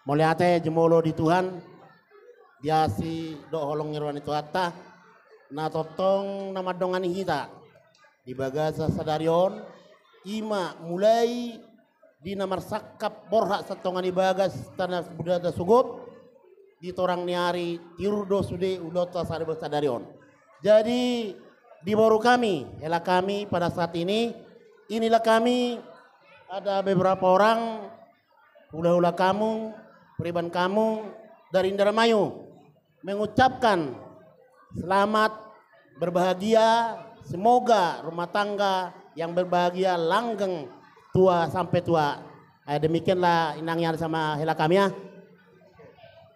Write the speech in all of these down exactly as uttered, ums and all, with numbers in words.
Mauliate jumolo di Tuhan, di asi dohot holong ni roha ni Tuhanta, na tongtong na mandongani hita di bagasan sadari on, i ma mulai di na marsangkap borhat sian tonga ni bagas tano budada sogop, di torang ni ari tiur do sude ulaonta sadari sadari on. Jadi, di boru kami, hela kami pada saat ini, inilah kami ada beberapa orang hula-hula kamu, pariban kamu dari Indramayu mengucapkan selamat berbahagia, semoga rumah tangga yang berbahagia langgeng tua sampai tua. Eh, demikianlah inang yang sama hela kami ya.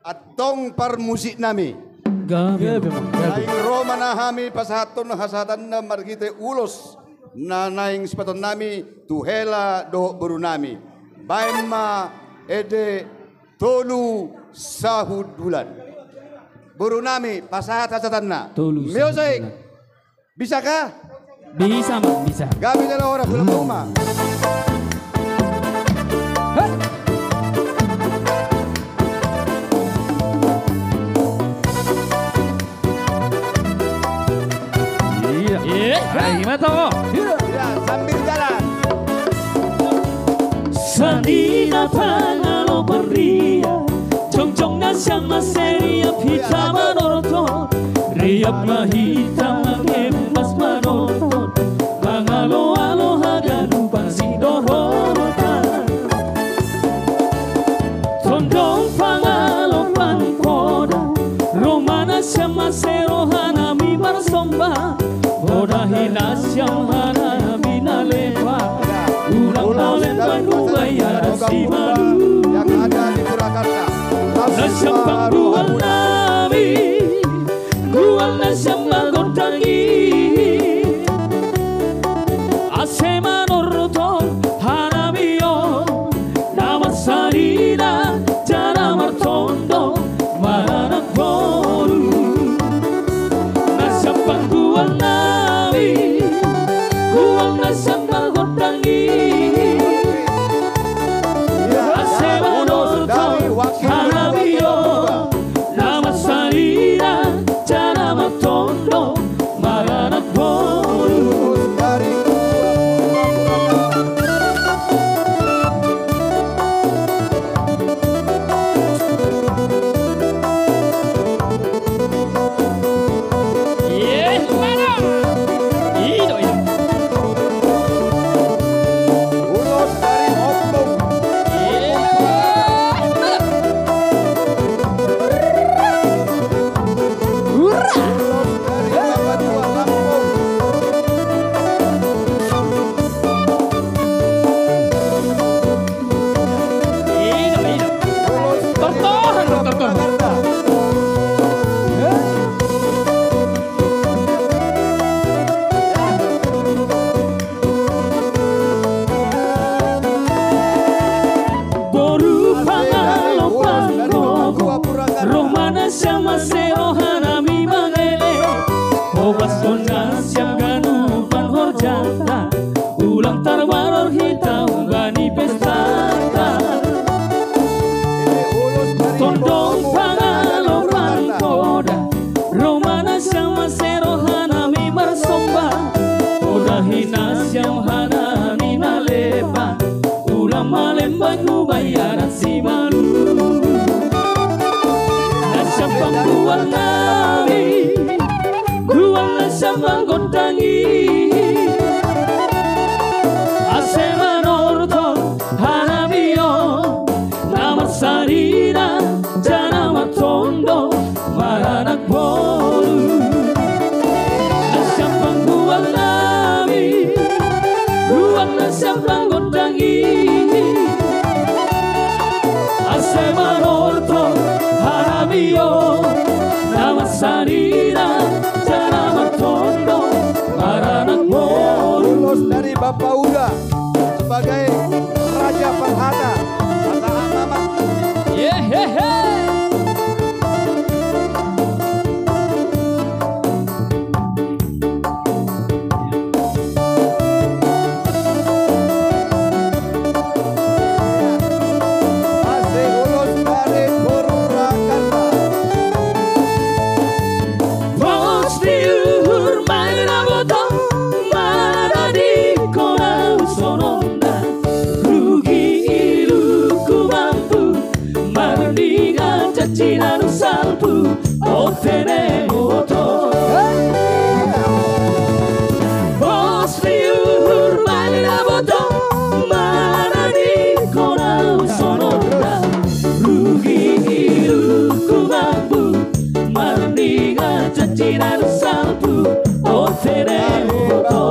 Antong parmusik nami. Gabe, gabe, gabe. Naeng ro ma hami pasahathon hasahatanna marhite ulos na naeng sipaton nami tu hela dohot boru nami. Baen ma ende tolu sahundulan. Boru nami pasahat hasahatanna. Tolu sahundulan. Music. Bisa kah? Bisa, Mang, bisa. Gabe jala ora pulang rumah. Hei. Iya. Iya. Ayo, gimana, Tong? Iya. Iya, sambil jalan. Sanina pangalo parria, jongjong nasiam ma sai riap hita manortor. Riap ma hita mangembas manortor, mangaloalo haganupan sidohotan. Tondong pangalo pangkoda, ro ma nasiam ma sai rohanami marsomba. Podahi nasiam hanami na lepa, ulang na lemban hubaen adat simalum. Nasiam panggual nami, gual nasiam ma gondang i. Ase manortor hanami on, na marsanina jala martondo maranak boru. Nasiam panggual nami, gual nasiam ma gondang i. Ase manortor hanami on, na marsanina jala martondo maranak boru. Ulos dari Ompung. Ulos dari Bapak Tua Lampung. Ulos dari Bapak Tua Jakarta. Boru pangalo panggogo, ro ma nasiam ma sai rohanami mangele. Hobaskon nasiam ganupan horjata, ulang tarbaror hita humbani pestata. Tondong pangalo pangkoda, ro ma nasiam ma sai rohanami marsomba. Podahi nasiam hanami na lepa, ulang ma lemban hubaen adat simalum. Nasiam panggual nami, gual nasiam ma gondang i. Ase manortor hanami on, na marsanina jala martondo maranak boru. Nasiam panggual nami, gual nasiam ma gondang i. Ase manortor hanami on, na marsanina jala martondo maranak boru. Ulos dari Bapak Uda sebagai Raja Parhata. Pasahat ma, Mak. Ye, Onte na boto. Pos ni uhur ma na boto, manadingkon ahu songon na rugi i lungkunganmu, marninga janji na salpu, onte na boto.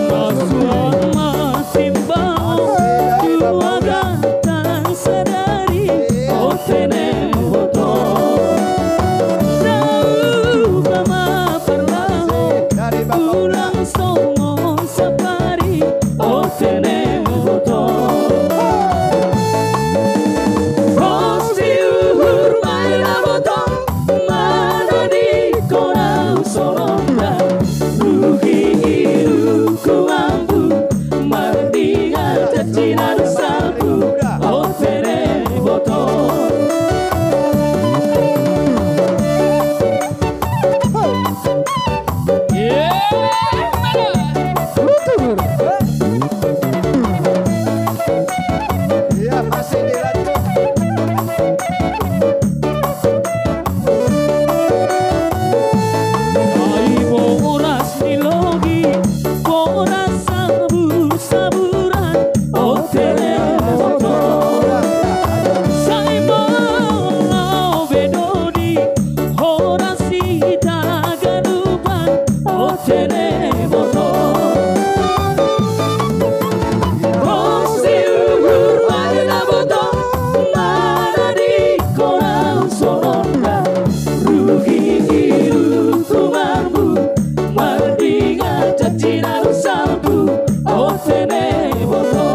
Masuang ma simbaon tu ahu, sadari onte na boto. Dao ma parlaho, unang songon sapari, onte na boto. Pos ni uhur ma na boto, manadingkon ahu songon na rugi i lungkunganmu, marninga janji na salpu, onte na boto. Ia, masih dilanjut. Ai boras ni logi, boras sabur-saburan, onte na boto. Sai molo be dodi, horas hita ganupan, onte na boto. Pos ni uhur ma na boto, manadingkon ahu songon na rugi i lungkunganmu, marninga janji na salpu, onte na boto.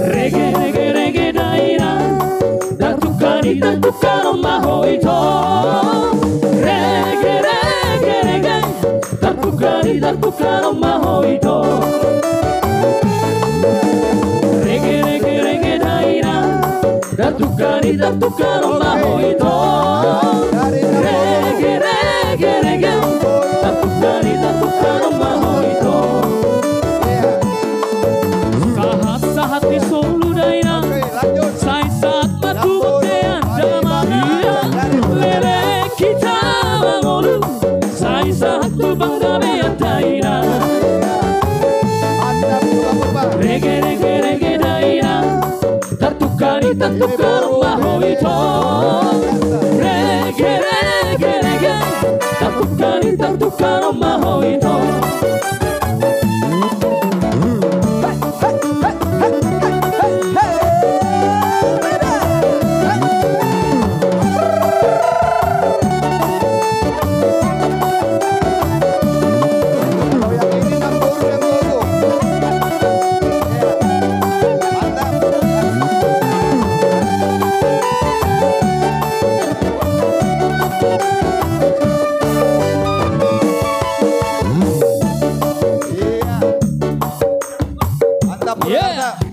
Rege, rege, rege, dainang, tartukani, tartukano ma ho ito. Rege, rege, rege, tartukani, tartukano ma ho ito. Rege, rege, rege, dainang, tartukani, tartukano ma ho ito. Rege, rege, rege, tartukani, tartukano ma ho ito. Sahat-sahat ni solu dainang, sai sahat ma tu bontean damang. Leleng hita mangolu, sai sahat tu panggabean dainang. Rege, rege, rege, dainang, tartukani, tartukano ma ho ito. Rege, rege, rege, tartukani, tartukano ma ho ito.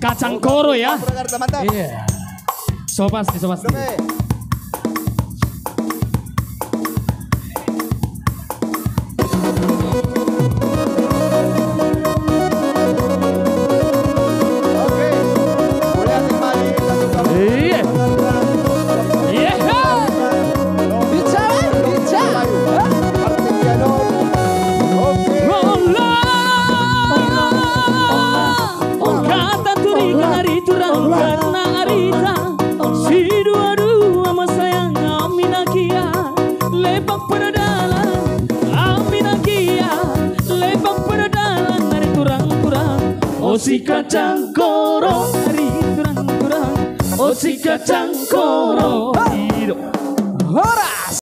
Kacang koro ya. Iya. So pas nih, so pas nih. Iya. Iya. Bicara, bicara. Hata tu ni kari turang karena arita. Sidua-dua Osi kacang koro. Ari turang turang. Osi kacang koro. Hai. Ido. Horas.